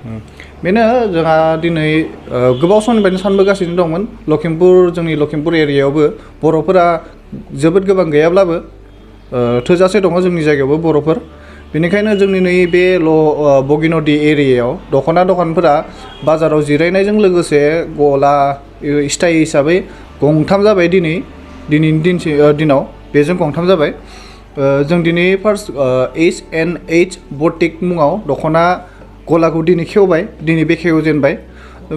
बेनो जोंहा दिनै गोबाव समनिफ्रायनो सानबोगासिनो दंमोन जोंनि लखिमपुर एरियायावबो बर'फोरा जोबोद गोबां गैयाब्लाबो थोजासे दङ जोंनि जायगायावबो बर'फोर बेनिखायनो जोंनि नैबे बगिनदि एरियायाव दखानफोरा बाजाराव जिरायनायजों लोगोसे गला स्टाइ हिसाबै गंथाम जाबाय दिनैनि दिनाव बेजों गंथाम जाबाय जों दिनै फार्स्ट H Boutigue मुङाव दख'ना गलाखौ दिनै खेवबाय दिनै बेखेवजेनबाय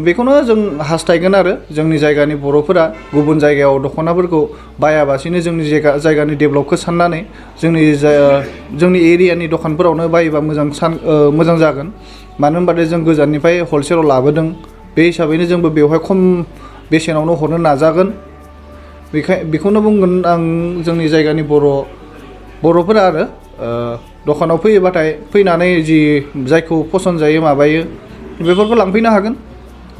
बेखौनो जों हास्थायगोन आरो जोंनि जायगानि बर'फोरा गुबुन जायगायाव दख'नाफोरखौ बायाबासिनो जोंनि जायगानि डेभेलपखौ साननानै जोंनि एरियानि दखानफोरावनो बायोबा मोजां जागोन मानो होनबाथाय जों गोजाननिफ्राय हलसेलाव लाबोदों बे हिसाबैनो जोंबो बेवहाय खम बेसेनावनो हरनो नाजागोन बेखौनो बुंगोन आं जोंनि जायगानि बर'फोरा आरो दखानाव फैयोबाथाय फैनानै जायखौ फसन जायो माबायो बेफोरखौ लांफैनो हागोन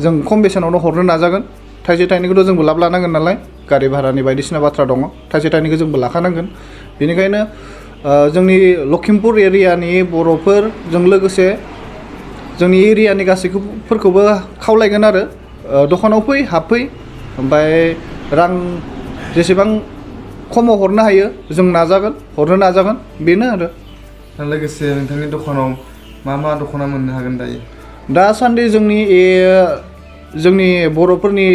जों खम बेसेनावनो हरनो नाजागोन थाइसे थाइनैखौथ' जोंबो लाब लानांगोन नालाय गारि भारानि बायदिसिना बाथ्रा दङ थाइसे थाइनैखौ जोंबो लाखानांगोन बेनिखायनो जोंनि लखिमपुर एरियानि बर'फोरजों लोगोसे जोंनि एरियानि गासैफोरखौबो खावलायगोन आरो दखानाव हाबफै ओमफ्राय रां जेसेबां खमाव हरनो हायो जों हरनो नाजागोन बेनो आरो लोगोसे नोंथांनि दखानाव मा दख'ना मोननो हागोन दायो दासान्दि जोंनि बर'फोरनि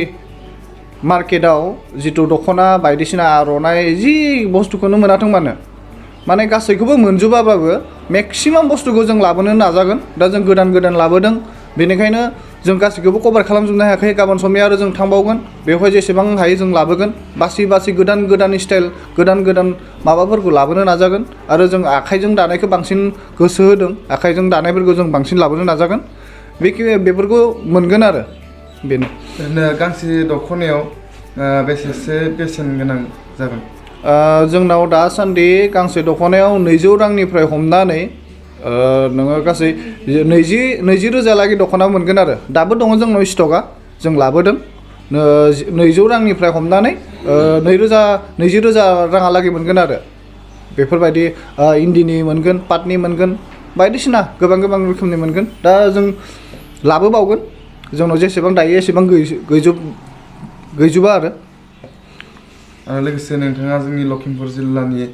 मार्केटाव जिथु दख'ना बायदिसिना आर'नाइ जि बुस्थुखौनो मोनाथों माने गासैखौबो मोनजोबाबाबो मेक्सिमाम बुस्थुखौ जों लाबोनो नाजागोन दा जों गोदान लाबोदों बेनिखायनो जों गासैखौबो कभार खालामजोबनो हायाखै गाबोन समनिया आरो जों थांबावगोन बेवहाय जेसेबां हायो जों लाबोगोन बासि गोदान स्टाइल गोदान माबाफोरखौ लाबोनो नाजागोन आरो जों आखाइजों दानायखौ बांसिन गोसो होदों आखाइजों दानायफोरखौ जों बांसिन लाबोनो नाजागोन बेफोरखौ मोनगोन आरो बेनो गांसे दख'नायाव बेसेसो बेसेन गोनां जागोन जोंनाव दासान्दि गांसे दख'नायाव 200 रांनिफ्राय हमनानै नोङो गासै 20 रोजालागै दख'ना मोनगोन आरो दाबो दङ जोंनाव स्टकआ जों लाबोदों 200 रांनिफ्राय हमनानै 20 रोजा राङालागै मोनगोन आरो बेफोरबायदि इन्दिनि मोनगोन पाटनि मोनगोन बायदिसिना गोबां रोखोमनि मोनगोन दा जों लाबोबावगोन जोंनाव जेसेबां दायो एसेबां गैजोबा आरो लोगोसे नोंथाङा जोंनि लखिमपुर जिल्लानि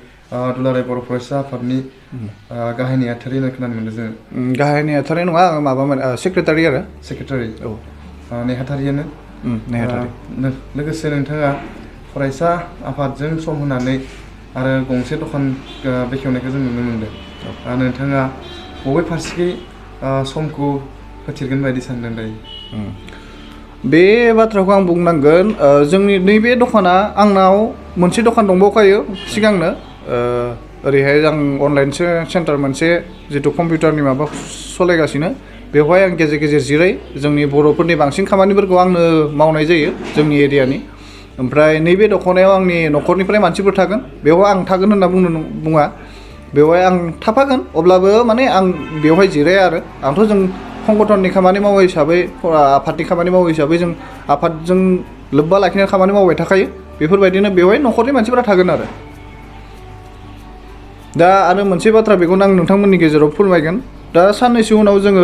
दुलाराय बर' फरायसा आफादनि गाहाय नेहाथारि होनना खोनानो मोनदों जोङो गाहाय नेहाथारि नङा माबामोन सेक्रेटारि औ नेहाथारियानो लोगोसे नोंथाङा फरायसा आफादजों सम होनानै आरो गंसे दखान बेखेवनायखौ जों नुनो मोनदों नोंथाङा बबे फारसेखै समखौ होथिरगोन बायदि सानदों दायो बे बाथ्राखौ आं बुंनांगोन जोंनि नैबे दखाना आंनाव मोनसे दखान दंबावखायो सिगांनो ओरैहाय आं अनलाइन सेन्टार मोनसे जिथु कम्पिउटारनि माबा सालायगासिनो बेवहाय आं गेजेर जिराय जोंनि बर'फोरनि बांसिन खामानिफोरखौ आंनो मावनाय जायो जोंनि एरियानि ओमफ्राय नैबे दख'नायाव आंनि न'खरनिफ्राय मानसिफोर थागोन बेवहाय आं थागोन होनना बुङा बेवहाय आं थाफागोन अब्लाबो माने आं बेवहाय जिराया आरो आंथ' जों संगठननि खामानि मावो हिसाबै आफादनि खामानि मावो हिसाबै जों आफादजों लोब्बा लाखिनानै खामानि मावबाय थाखायो बेफोरबायदिनो बेवहाय न'खरनि मानसिफोरा थागोन आरो दा आरो मोनसे बाथ्रा बेखौनो आं नोंथांमोननि गेजेराव फोरमायगोन दा साननैसो उनाव जोङो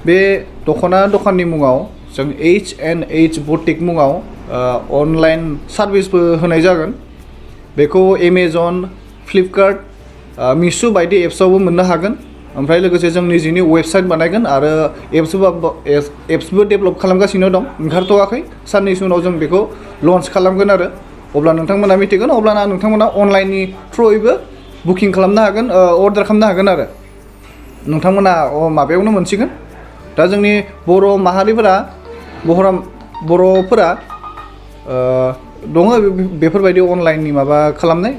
बे दखाननि मुङाव जों H Boutigue मुङाव अनलाइन सार्भिसबो होनाय जागोन बेखौ एमाजन फ्लिपकार्ट मिशो बायदि एप्सआवबो मोननो हागोन ओमफ्राय लोगोसे जों निजेनि वेबसाइट बानायगोन आरो एप्सबो डेभेलप खालामगासिनो दं ओंखारथ'वाखै साननैसो उनाव जों बेखौ लन्च खालामगोन आरो अब्ला नोंथांमोना मिथिगोन अब्लाना नोंथांमोना अनलाइननि थ्रुयैबो बुकिं खालामनो हागोन अर्डार खालामनो हागोन आरो नोंथांमोना माबायावनो मोनसिगोन दा जोंनि बर' माहारिफोरा बर'फोरा दङ बेफोरबायदि अनलाइननि माबा खालामनाय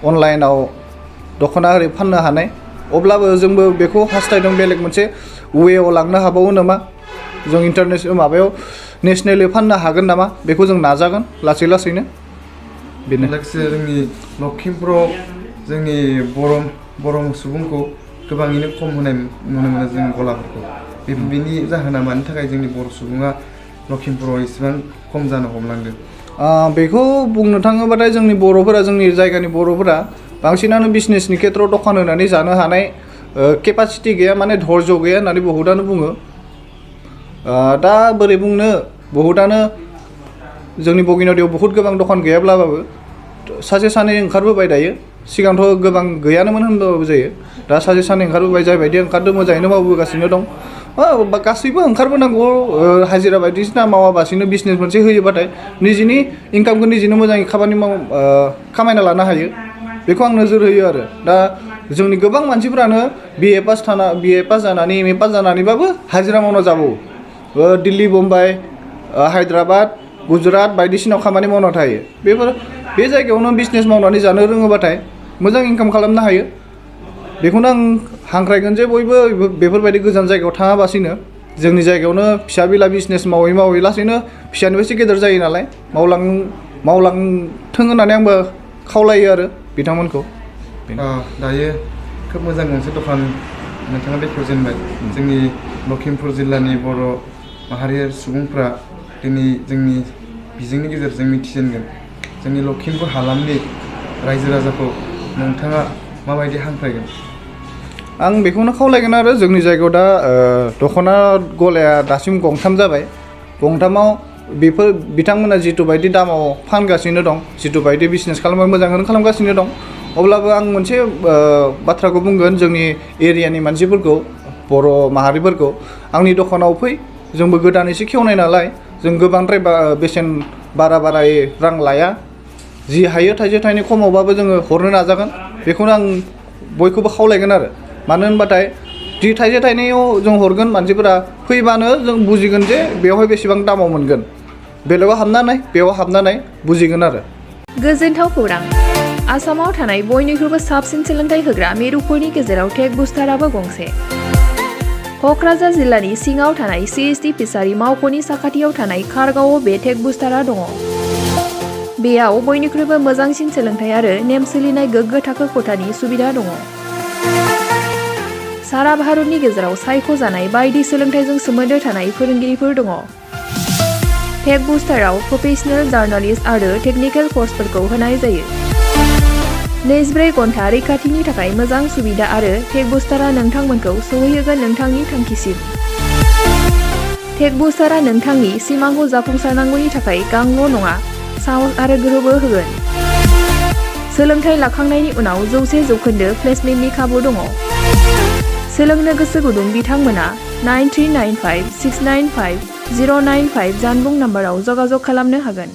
अनलाइनाव दख'ना ओरै फाननो हानाय अब्लाबो जोंबो बेखौ हास्थायदों बेलेग मोनसे वेआव लांनो हाबावो नामा जों इन्टारनेसनेल माबायाव नेसनेलि फाननो हागोन नामा बेखौ जों नाजागोन लासैनो बेनो लोगोसे जोंनि लखिमपुराव जोंनि बर' सुबुंखौ गोबाङैनो खम होनाय नुनो मोनो जों गलाफोरखौ बेनि जाहोना मानि थाखाय जोंनि बर' सुबुङा लखिमपुराव इसेबां खम जानो हमलांदों बेखौ बुंनो थाङोबाथाय जोंनि जायगानि बर'फोरा बांसिनानो बिजनेसनि खेथ्रआव दखान होनानै जानो हानाय केपासिटि गैया माने धर्ज गैया होननानै बहुतानो बुङो दा बोरै बुंनो बहुतानो जोंनि बगिनादियाव बहुत गोबां दखान गैयाब्लाबो सासे सानै ओंखारबोबाय दायो सिगांथ' गोबां गैयानोमोन होनबाबो जायो दा सासे सानै ओंखारबोबाय जायबायदि ओंखारदों मोजाङैनो मावबोगासिनो दं गासैबो ओंखारबोनांगौ हाजिरा बायदिसिना मावाबासिनो बिजनेस मोनसे होयोबाथाय निजिनि इनकामखौ निजिनो मोजाङै खामायना लानो हायो बेखौ आं नोजोर होयो आरो दा जोंनि गोबां मानसिफोरानो बिए पास जानानै एम ए पास जानानैबाबो हाजिरा मावना जाबावो दिल्ली मुम्बाइ हायद्राबाद गुजरात बायदिसिनायाव खामानि मावना थायो बे जायगायावनो बिजनेस मावनानै जानो रोङोबाथाय मोजां इनकाम खालामनो हायो बेखौनो आं हांख्रायगोन जे बयबो बेफोरबायदि गोजान जायगायाव थाङाबासिनो जोंनि जायगायावनो फिसा बिला बिजनेस मावै मावै लासैनो फिसानिफ्रायसो गेदेर जायो नालाय मावलांथों होननानै आंबो खावलायो आरो बिथांमोनखौ दायो खोब मोजां मोनसे दखान नोंथाङा बेखेवजेनबाय जोंनि लखिमपुर जिल्लानि बर' माहारियारि सुबुंफ्रा दिनै जोंनि बिजोंनि गेजेरजों मिथिजेनगोन जोंनि लखिमपुर हालामनि रायजो राजाखौ नोंथाङा माबायदि हांख्रायगोन आं बेखौनो खावलायगोन आरो जोंनि जायगायाव दा दख'ना गलाया दासिम गंथाम जाबाय गंथामाव बेफोर बिथांमोना जिथु बायदि दामाव फानगासिनो दं जिथु बायदि बिजनेस खालामो मोजाङैनो खालामगासिनो दं अब्लाबो आं मोनसे बाथ्राखौ बुंगोन जोंनि एरियानि मानसिफोरखौ बर' माहारिफोरखौ आंनि दखानाव फै जोंबो गोदानैसो खेवनाय नालाय जों गोबांद्राय बेसेन बारायै रां लाया जि हायो थाइसे थाइनै खमावबाबो जोङो हरनो नाजागोन बेखौनो आं बयखौबो खावलायगोन आरो मानो होनबाथाय जि थाइसे थाइनैयाव जों हरगोन मानसिफोरा फैबानो जों बुजिगोन जे बेवहाय बेसेबां दामाव मोनगोन बेलेगाव हाबनानै बुजिगोन आरो गोजोनथाव खौरां आसामाव थानाय बयनिख्रुइबो साबसिन सोलोंथाइ होग्रा मिरुफोरनि गेजेराव टेक बुस्टाराबो गंसे क'क्राझार जिल्लानि सिङाव थानाय CST फिसारि मावख'नि साखाथियाव थानाय खारगावआव बे टेक बुस्टारा दङ बेयाव बयनिख्रुइबो मोजांसिन सोलोंथाइ आरो नेम सोलिनाय गोग्गो थाखो खथानि सुबिदा दङ सारा भारतनि गेजेराव सायख'जानाय बायदि सोलोंथाइजों सोमोन्दो थानाय फोरोंगिरिफोर दङ टेक बुस्टाराव प्रफेशनेल जार्नालिस्ट आरो टेकनिकेल कर्सफोरखौ होनाय जायो 24 घन्टा रैखाथिनि थाखाय मोजां सुबिदा आरो टेक बुस्टारा नोंथांमोनखौ सौहैहोगोन नोंथांनि थांखिसिम टेक बुस्टारा नोंथांनि सिमांखौ जाफुंसारनांगौनि थाखाय गांल' नङा साहस आरो गोहोबो होगोन सोलोंथाइ लाखांनायनि उनाव 100% प्लेसमेन्टनि खाबु दङ सोलोंनो गोसो गुदुं बिथांमोना 9395695095 जानबुं नाम्बाराव जगाजग खालामनो हागोन